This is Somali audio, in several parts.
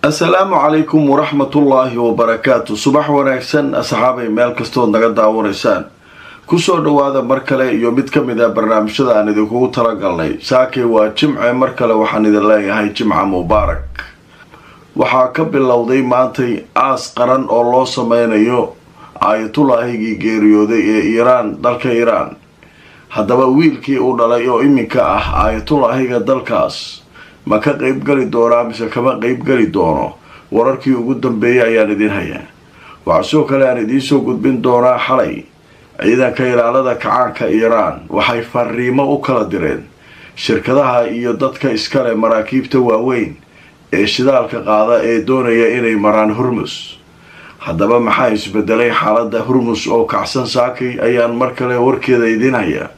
Asalaamu calaykum waraxmatullaahi wabarakaatu. Subax wanaagsan, asxaabay, meel kastood naga daawanaysaan. Kusoo dhawaada mar kale iyo mid ka mid a barnaamijyada aan idinkugu talagalnay. Saakay waa Jimce. Mar kale waxaan idin leeyahay Jimca mubaarak. Waxaa ka bilowday maantay aas qaran oo loo sameynayo Aayatullaahigii geeriyooday ee Iiraan, dalka Iiraan. Haddaba, wiilkii uu dhalay oo iminka ah Aayatullaahiga dalkaas ma ka qeybgeli doonaa mise kama qeybgeli doono? Wararkii ugu dambeeyay ayaan idiin hayaa. Waxaa sidoo kale aan idiinsoo gudbin doonaa, xalay ciidanka ilaalada kacaanka Iiraan waxay fariimo u kala direen shirkadaha iyo dadka iskale maraakiibta waaweyn ee shidaalka qaada ee doonaya inay maraan Hurmus. Haddaba, maxaa isbedelay? Xaaladda Hurmus oo kacsan saakay ayaan mar kale warkeeda idiin hayaa.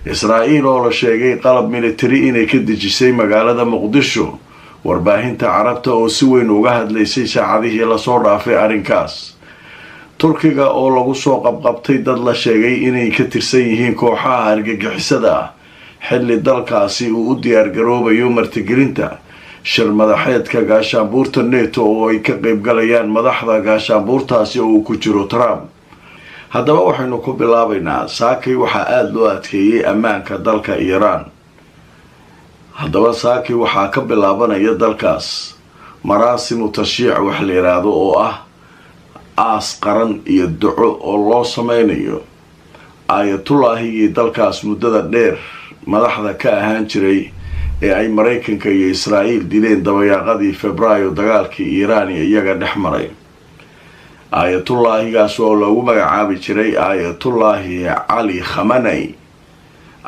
Israa'iil oo la sheegay qalab militari inay ka dejisay magaalada Muqdisho, warbaahinta Carabta oo si weyn uga hadlaysay saacadihii lasoo dhaafay arrinkaas. Turkiga oo lagu soo qabqabtay dad la sheegay inay ka tirsan yihiin kooxaha argagixisada ah, xilli dalkaasi uu u diyaargaroobayo martigelinta shir madaxeedka gaashaanbuurta NATO oo ay ka qeybgalayaan madaxda gaashaanbuurtaasi oo uu ku jiro Trump. Haddaba, waxaynu ku bilaabaynaa, saakay waxaa aada loo adkeeyey ammaanka dalka Iiraan. Haddaba, saakay waxaa ka bilaabanaya dalkaas maraasimu tashyiic wax la yidhaahdo, oo ah aas qaran iyo duco oo loo sameynayo Aayatullaahigii dalkaas muddada dheer madaxda ka ahaan jiray ee ay Maraykanka iyo Israa'iil dileen dabayaaqadii Febraayo, dagaalkii Iiraan iyo iyaga dhex maray. Aayatullaahigaas oo loogu magacaabi jiray Aayatullaahi Cali Khamanay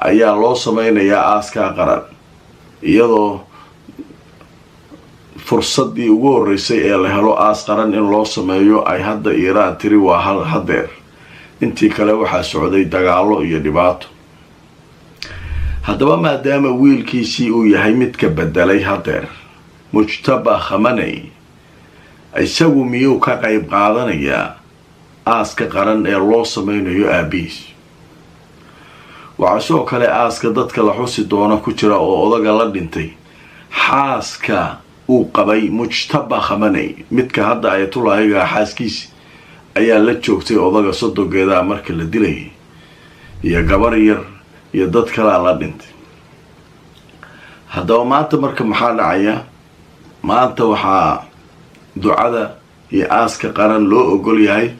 ayaa loo sameynayaa aaskaa qaran, iyadoo fursadii ugu horeysay ee la helo aas qaran in loo sameeyo ay hadda Iiraan tiri waa hal hadeer. Intii kale waxaa socday dagaalo iyo dhibaato. Haddaba, maadaama wiilkiisii uu yahay midka bedelay hadeer, Mujtaba Khamaney, isagu miyuu ka qayb qaadanayaa aaska qaran ee loo sameynayo aabihiis? Waxaa sidoo kale aaska dadka la xusi doono ku jira oo odaga la dhintay xaaska uu qabay Mujtaba Khamaney. Midka hadda Ayatullaahiga xaaskiisi ayaa la joogtay odaga sodogeedaa marka la dilayay, iyo gabar yar iyo dad kalaa la dhintay. Haddaba, maanta marka maxaa dhacaya? Maanta waxaa ducada iyo aaska qaran loo ogol yahay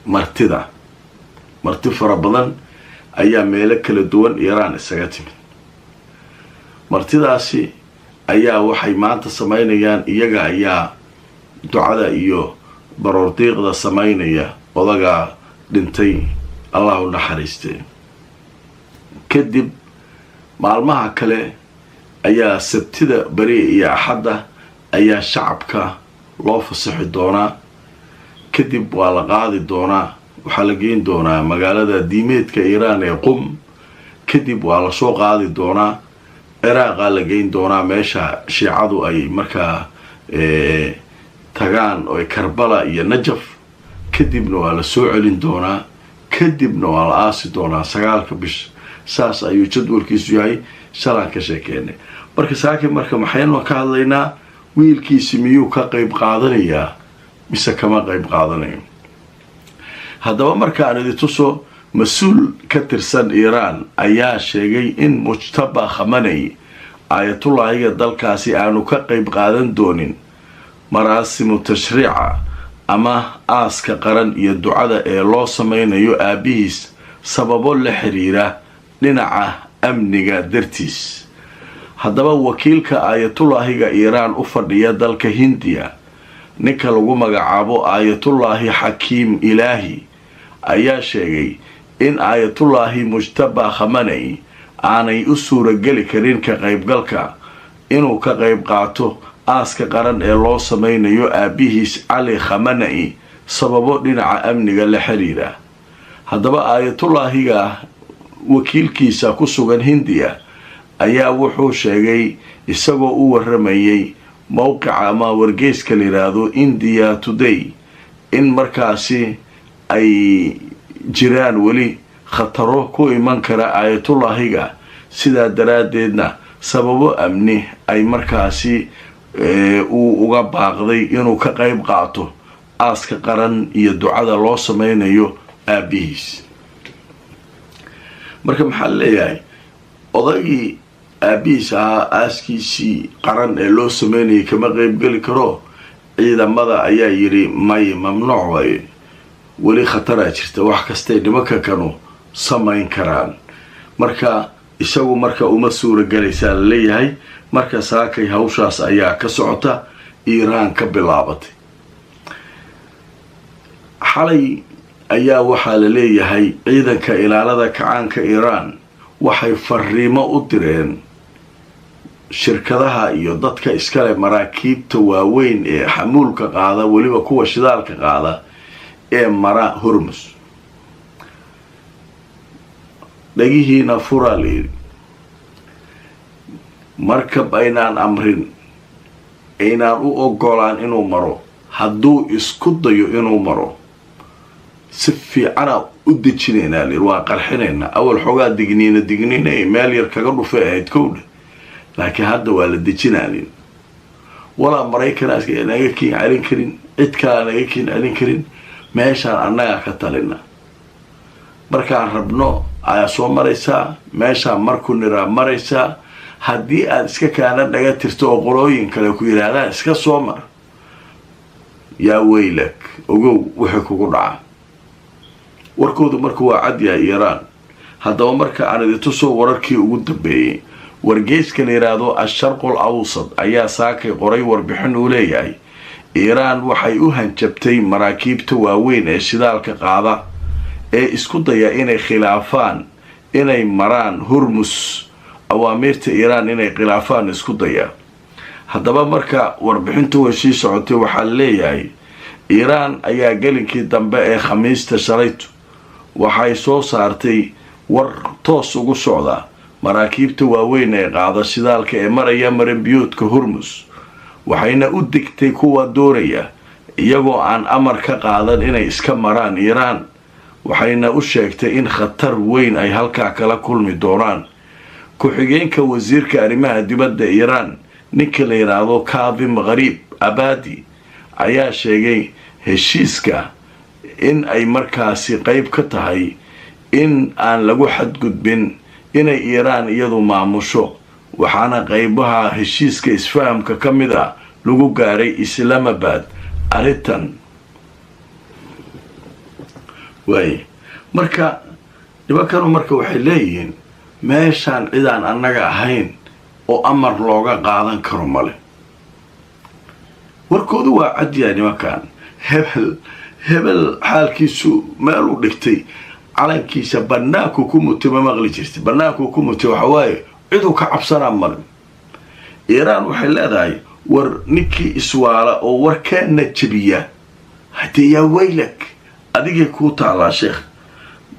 martida. Marti fara badan ayaa meelo kala duwan Iiraan isaga timid. Martidaasi ayaa waxay maanta sameynayaan, iyaga ayaa ducada iyo baroordiiqda sameynaya odagaa dhintay, Allah u naxariistee. Kadib maalmaha kale ayaa, Sabtida beri iyo Axadda, ayaa shacabka loo fasaxi doonaa. Kadib waa la qaadi doonaa, waxaa la geyn doonaa magaalada diimeedka Iiraan ee Qum. Kadib waa lasoo qaadi doonaa, Ciraaqa la geyn doonaa, meesha Shiicadu ay markaa tagaan oo Karbala iyo Najaf. Kadibna waa la soo celin doonaa, kadibna waa la aasi doonaa 9-ka bisha. Saas ayuu jadwalkiisu yahay. Shalaan ka sheekeynay. Marka saaki marka maxaynu ka hadlaynaa? Wiilkiisi miyuu ka qayb qaadanayaa mise kama qayb qaadanayo? Haddaba, markaan idi tuso, mas-uul ka tirsan Iiraan ayaa sheegay in Mujtaba Khamaney, Aayatullaahiga dalkaasi, aanu ka qayb qaadan doonin maraasimu tashriica ama aaska qaran iyo ducada ee loo sameynayo aabihiis, sababo la xiriira dhinaca amniga dartiis. Haddaba, wakiilka Aayatullaahiga Iiraan u fadhiya dalka Hindiya, ninka lagu magacaabo Aayatullaahi Xakiim Ilaahi, ayaa sheegay in Aayatullaahi Mujtaba Khamaney aanay u suurageli karin ka qaybgalka inuu ka qayb qaato aaska qaran ee loo sameynayo aabihiis Cali Khamanei, sababo dhinaca amniga la xiriira. Haddaba, Aayatullaahiga wakiilkiisa ku sugan Hindiya ayaa wuxuu sheegay, isagoo u waramayay mowqica ama wargeyska la yidhaahdo India Today, in markaasi ay jiraan weli khataro ku iman kara Aayatullaahiga, sidaa daraaddeedna sababo amni ay markaasi Uu uga baaqday inuu ka qayb qaato aaska qaran iyo ducada loo sameynayo aabihiis. Marka maxaa leeyahay, odaygii aabihiis ahaa aaskiisii qaran ee loo sameynayay kama qeybgeli karo. Ciidamada ayaa yidhi may, mamnuuc waaye, weli khataraa jirta, wax kastay nimanka kanu samayn karaan. Marka isagu marka uma suura gelaysaa laleeyahay. Marka saakay hawshaas ayaa ka socota Iiraan ka bilaabatay. Xalay ayaa waxaa la leeyahay ciidanka ilaalada kacaanka Iiraan waxay fariimo u direen shirkadaha iyo dadka iskale maraakiibta waaweyn ee xamuulka qaada, weliba kuwa shidaalka qaada ee mara Hormus. Dhagihiina furaa layidhi, markab aynaan amrin, aynaan u ogolaan inuu maro, hadduu isku dayo inuu maro si fiicana u dejinaynaa layidhi, waa qarxinaynaa. Awal xoogaa digniina digniina meel yar kaga dhufay ahayd kowdha, laakiin hadda waa la dejinaa layidhi. Walaa Maraykanaa naga kiin celin karin, cid kalaa naga kiin celin karin, meeshaan annagaa ka talina. Markaan rabno ayaa soo maraysaa meeshaan, marku niraa maraysaa. Haddii aada iska kaana dhaga tirto oo qolooyin kale ku yidhaahdaan iska soo mar, yaa weylak, ogow wixii kugu dhaca. Warkoodu marka waa cad yahay Iiraan. Haddaba marka aan idintusoo wararkii ugu dambeeyey, wargeyska la yidhaahdo Asharqul Awsad ayaa saakay qoray warbixin uu leeyahay Iiraan waxay u hanjabtay maraakiibta waaweyn ee shidaalka qaada ee isku daya inay khilaafaan inay maraan Hormus, awaamiirta Iiraan inay khilaafaan isku daya. Haddaba marka warbixintu way sii socotay, waxaa leeyahay Iiraan ayaa gelinkii dambe ee Khamiista shalaytu waxay soo saartay war toos ugu socda maraakiibta waaweyn ee qaada shidaalka ee maraya marinbiyoodka Hormus, waxayna u degtay kuwa doonaya iyagoo aan amar ka qaadan inay iska maraan Iiraan, waxayna u sheegtay in khatar weyn ay halkaa kala kulmi doonaan. Ku-xigeenka wasiirka arrimaha dibadda Iiraan, ninka la yidhaahdo Kaadim Khariib Abadi, ayaa sheegay heshiiska in ay markaasi qeyb ka tahay in aan lagu xadgudbin inay Iiraan iyadu maamusho, waxaana qeybaha heshiiska isfahamka ka mid ah lagu gaaray Islamabad arrintan waaye. Marka nimankanu marka waxay leeyihiin meeshaan cidaan annaga ahayn oo amar looga qaadan karo male. Warkoodu waa cadyahay nimankan. Hebel hebel xaalkiisu meel u dhigtay, calankiisa banaanku ku mutay, ma maqli jirta? Banaanku ku mutay waxa waaye ciduu ka cabsanaa male. Iiraan waxay leedahay war ninkii iswaala oo warkeena jebiya, haddee yaa waylak, adigay kuu taalaa sheekh.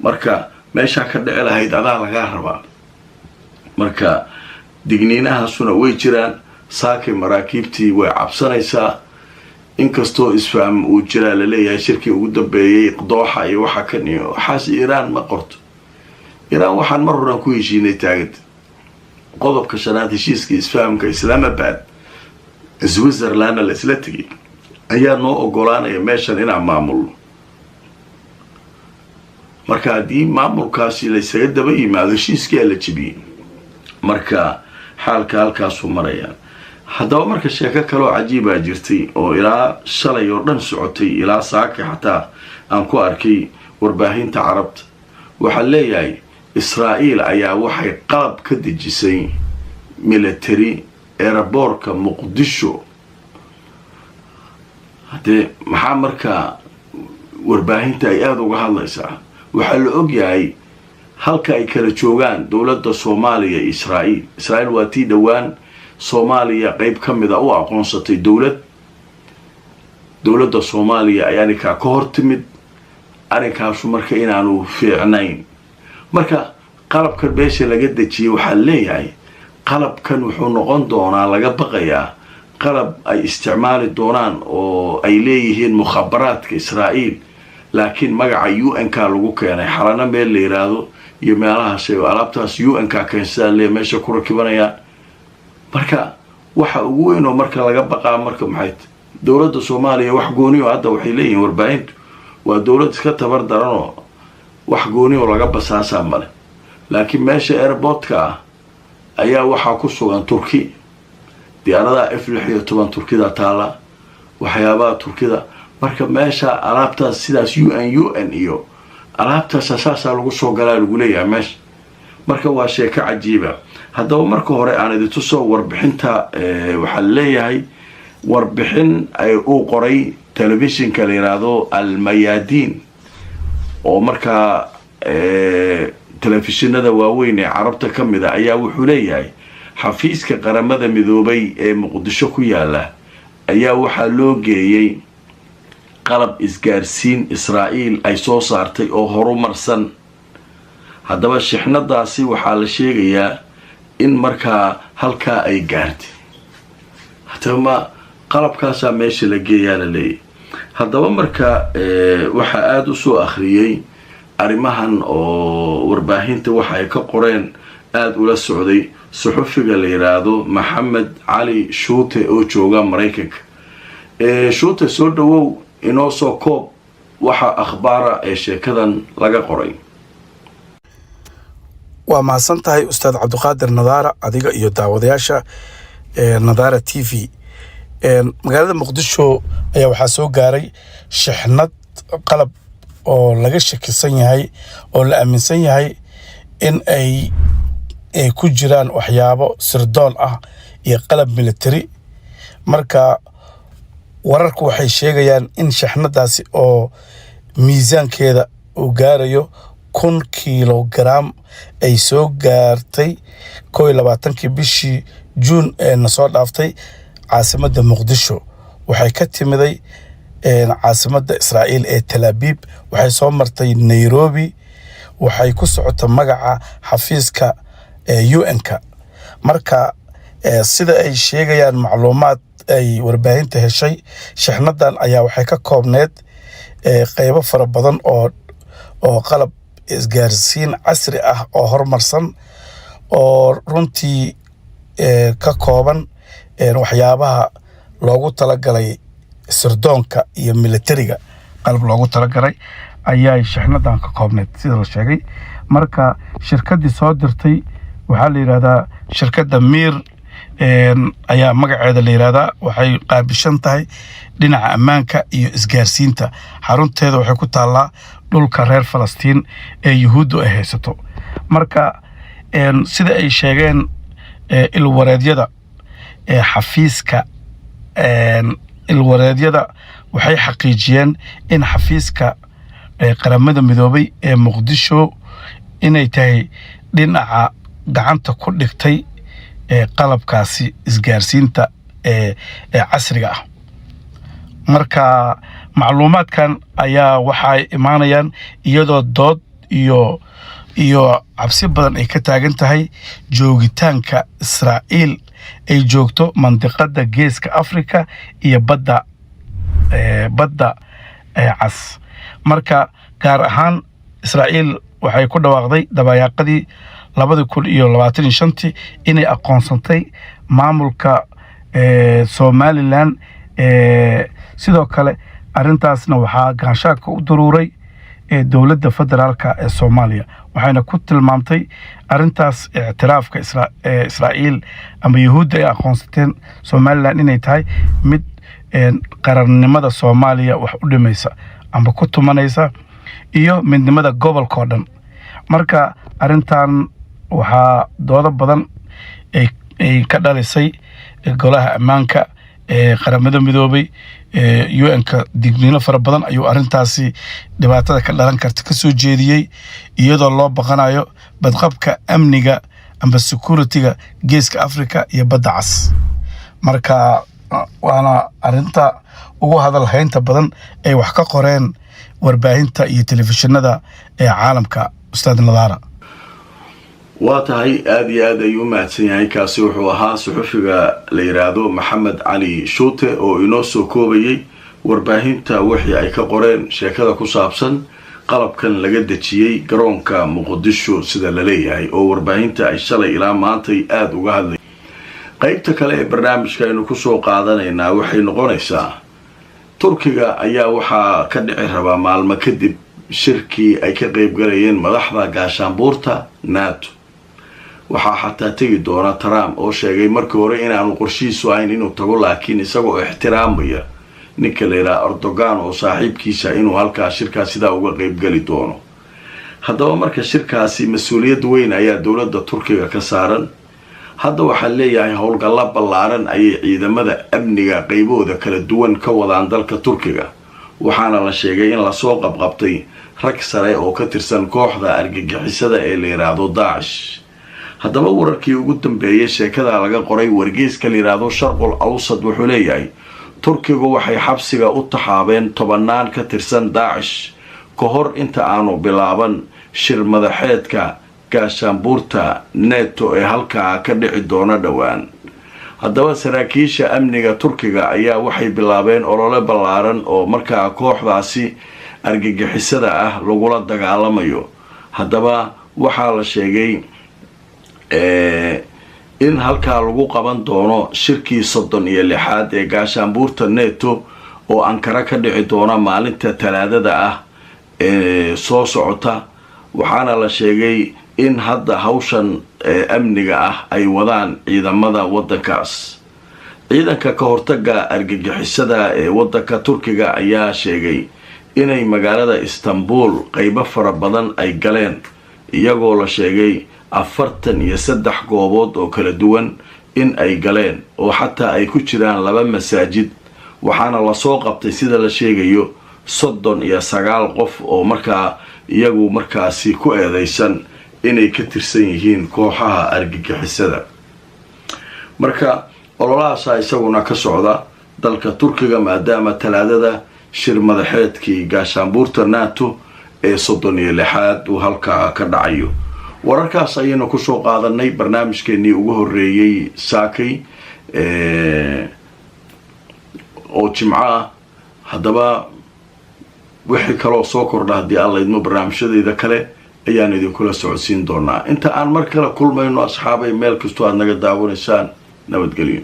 Marka meeshaa ka dhici lahayd adaa lagaa rabaa. Marka digniinahaasuna way jiraan. Saakay maraakiibtii way cabsanaysaa, inkastoo isfaham uu jiraa laleeyahay shirkii ugu dambeeyey Dooxa iyo waxa kan iyo waxaas. Iiraan ma qorto, Iiraan waxaan mar horaan ku heshiinay taaganta qodobka shanaad heshiiska isfahamka Islamabad, Switzerlandna la isla tegay, ayaa noo ogolaanaya meeshan inaan maamulno. Marka haddii maamulkaasi laysaga daba yimaado, heshiiskiyaa la jebiyey. Marka xaalka halkaasuu marayaa. Haddaba marka sheeko kaleoo cajiibaa jirtay oo ilaa shalay oo dhan socotay, ilaa saaka xataa aan ku arkay warbaahinta Carabta. Waxaa leeyahay Israa'iil ayaa waxay qalab ka dejisay military airport-ka Muqdisho. Haddee maxaa markaa warbaahinta ay aada uga hadlaysaa? Waxaa la ogyahay halka ay kala joogaan dowladda Soomaaliya iyo Israa'iil. Israa'iil waa tii dhowaan Soomaaliya qeyb ka mida u aqoonsatay dowlad. Dowladda Soomaaliya ay arrinkaa ka hor timid, arrinkaasu marka inaanu fiicnayn. Marka qalabkan meesha laga dejiyay, waxaa leeyahay qalabkan wuxuu noqon doonaa, laga baqayaa, qalab ay isticmaali doonaan oo ay leeyihiin mukhabaraadka Israa'iil, laakiin magaca UN-k lagu keenay xalano meel la yiraahdo iyo meelahaas alaabtaas UN-k keensadaa lee meesha ku rakibanayaan. Marka Waxa ugu weyn oo marka laga baqaa marka maxay dowladda Soomaaliya wax gooni oo hadda waxay leeyihiin warbaahintu waa dowlad iska tabar daranoo wax gooni oo laga basaasaa male, laakiin meesha airportka ah ayaa waxaa ku sugan Turki, diyaaradaha F-16 Turkida taala, waxyaabaha Turkida. Marka meesha alaabtaas sidaas UN iyo alaabtaasa saasaa lagu soo galaa lagu leeyahay meesha. Marka waa sheeko cajiiba. Haddaba marka hore aan idintusoo warbixinta. Waxaa leeyahay warbixin ay uu qoray telefishinka la yidhaahdo Almayaadiin, oo markaa telefishinada waaweyn ee Carabta ka mid a, ayaa wuxuu leeyahay xafiiska Qaramada Midoobay ee Muqdisho ku yaala ayaa waxaa loo geeyey qalab isgaarsiin Israa'iil ay soo saartay oo horumarsan. Haddaba shixnadaasi waxaa la sheegayaa in markaa halkaa ay gaartay. Haddaba ma qalabkaasaa meesha la geeyaa la leeyahy. Haddaba marka waxaa aada u soo akhriyey arrimahan oo warbaahinta waxa ay ka qoreen aada ula socday suxufiga la yidhaahdo Maxamed Cali Shuute oo jooga Maraykanka. Shuute, soo dhawow, inoo soo koob waxa akhbaara ee sheekadan laga qoray. Waa mahadsan tahay, Ustaad Cabdiqaadir Nadaara, adiga iyo daawadayaasha Nadaara TV. Magaalada Muqdisho ayaa waxaa soo gaaray shixnad qalab oo laga shakisan yahay oo la aaminsan yahay in ay ku jiraan waxyaabo sirdoon ah iyo qalab military. Marka wararku waxay sheegayaan in shixnadaasi oo miisaankeeda uu gaarayo 1000 kilogram ay soo gaartay 21-kii bishii Juun ee na soo dhaaftay caasimadda Muqdisho. Waxay ka timiday caasimadda Israa'iil ee Tel Aviv, waxay soo martay Nairobi, waxay ku socota magaca xafiiska UN-ka. Marka sida ay sheegayaan macluumaad ay warbaahinta heshay, shixnadan ayaa waxay ka koobneed qeybo fara badan oo qalab isgaarsiin casri ah oo horumarsan, oo runtii ka kooban waxyaabaha loogu talagalay sirdoonka iyo militariga. Qalab loogu talagalay ayay shixnadan ka koobneed, sida la sheegay. Marka shirkaddii soo dirtay waxaa la yidhahdaa shirkadda Miir ayaa magaceeda la yidhahdaa. Waxay qaabishan tahay dhinaca ammaanka iyo isgaarsiinta. Xarunteeda waxay ku taallaa dhulka reer Falastiin ee Yuhuuddu ay haysato. Marka sida ay sheegeen ilwareedyada xafiiska, ilwareedyada waxay xaqiijiyeen in xafiiska Qaramada Midoobay ee Muqdisho inay tahay dhinaca gacanta ku dhigtay qalabkaasi isgaarsiinta ee casriga ah. Marka macluumaadkan ayaa waxay imaanayaan iyadoo dood iyo cabsi badan ay ka taagan tahay joogitaanka Israa'iil ay joogto mandiqada Geeska Africa iyo badda Cas. Marka gaar ahaan Israa'iil waxay ku dhawaaqday dabayaaqadii 2025-tii inay aqoonsatay maamulka Somaliland. Sidoo kale arrintaasna waxaa gaanshaanka u daruuray dowladda federaalka ee Soomaaliya, waxayna ku tilmaamtay arrintaas ictiraafka Israa'iil ama Yuhuudda ay aqoonsateen Somaliland inay tahay mid qarannimada Soomaaliya wax u dhimaysa ama ku tumanaysa iyo midnimada gobolka oo dhan. Marka arrintan waxaa doodo badan ay ka dhalisay Golaha Ammaanka ee Qaramada Midoobay. UN-ka digniino fara badan ayuu arrintaasi dhibaatada ka dhalan karta ka soo jeediyey, iyadoo loo baqanayo badqabka amniga amba security-ga Geeska Africa iyo Badda Cas. Marka waana arrinta ugu hadal haynta badan ay wax ka qoreen warbaahinta iyo telefishinada ee caalamka, Ustaad Nadaara. Waa tahay, aada iyo aad ayuu u mahadsan yahay. Kaasi wuxuu ahaa suxufiga la yidhaahdo Maxamed Cali Shuute oo inoo soo koobayay warbaahinta wixii ay ka qoreen sheekada ku saabsan qalabkan laga dejiyey garoonka Muqdisho, sida la leeyahay, oo warbaahinta ay shalay ilaa maantay aada uga hadlay. Qaybta kale ee barnaamijka aynu kusoo qaadanaynaa waxay noqonaysaa Turkiga ayaa waxaa ka dhici rabaa maalmo kadib shirkii ay ka qeybgalayeen madaxda gaashaanbuurta NATO. Waxaa xataa tegi doona Trump oo sheegay markii hore inaanu qorshihiisu ahayn inuu tago, laakiin isagoo ixtiraamaya ninka la yidhaha Erdogan oo saaxiibkiisa inuu halkaa shirkaas sidaa uga qeybgeli doono. Haddaba marka shirkaasi mas-uuliyad weyn ayaa dowladda Turkiga ka saaran. Hadda waxaa leeyahay howlgallo ballaaran ayay ciidamada amniga qeybahooda kala duwan ka wadaan dalka Turkiga, waxaana la sheegay in lasoo qabqabtay rag sare oo ka tirsan kooxda argagixisada ee la yidhaahdo Daacish. Haddaba wararkii ugu dambeeyay sheekada laga qoray wargeyska la yidhaahdo Sharqul Awsad wuxuu leeyahay Turkigu waxay xabsiga u taxaabeen tobannaan ka tirsan Daacish ka hor inta aanu bilaaban shir madaxeedka gaashaanbuurta Neto ee halkaa ka dhici doona dhowaan. Haddaba saraakiisha amniga Turkiga ayaa waxay bilaabeen olole ballaaran oo markaa kooxdaasi argagixisada ah lagula dagaalamayo. Haddaba waxaa la sheegay in halkaa lagu qaban doono shirkii 36aad ee gaashaanbuurta Neto oo Ankara ka dhici doona maalinta Talaadada ah ee soo socota, waxaana la sheegay in hadda hawshan amniga ah ay wadaan ciidamada waddankaas. Ciidanka ka hortaga argagixisada ee waddanka Turkiga ayaa sheegay inay magaalada Istanbul qeybo fara badan ay galeen, iyagoo la sheegay 43 goobood oo kala duwan in ay galeen oo xataa ay ku jiraan 2 masaajid, waxaana lasoo qabtay sida la sheegayo 39 qof oo markaa iyagu markaasi ku eedeysan inay ka tirsan yihiin kooxaha argagixisada. Marka ololahaasaa isaguna ka socda dalka Turkiga maadaama Talaadada shir madaxeedkii gaashaanbuurta NATO ee 36aad uu halkaa ka dhacayo. Wararkaas ayaynu kusoo qaadanay barnaamijkeenii ugu horreeyey saakay oo Jimco ah. Haddaba wixii kaloo soo kordha haddii Alla idmo barnaamijyadeyda kale ayaan idinkula socodsiin doonaa. Inta aan mar kale kulmayno asxaabay, meel kastoo aad naga daawanaysaan, nabadgelyo.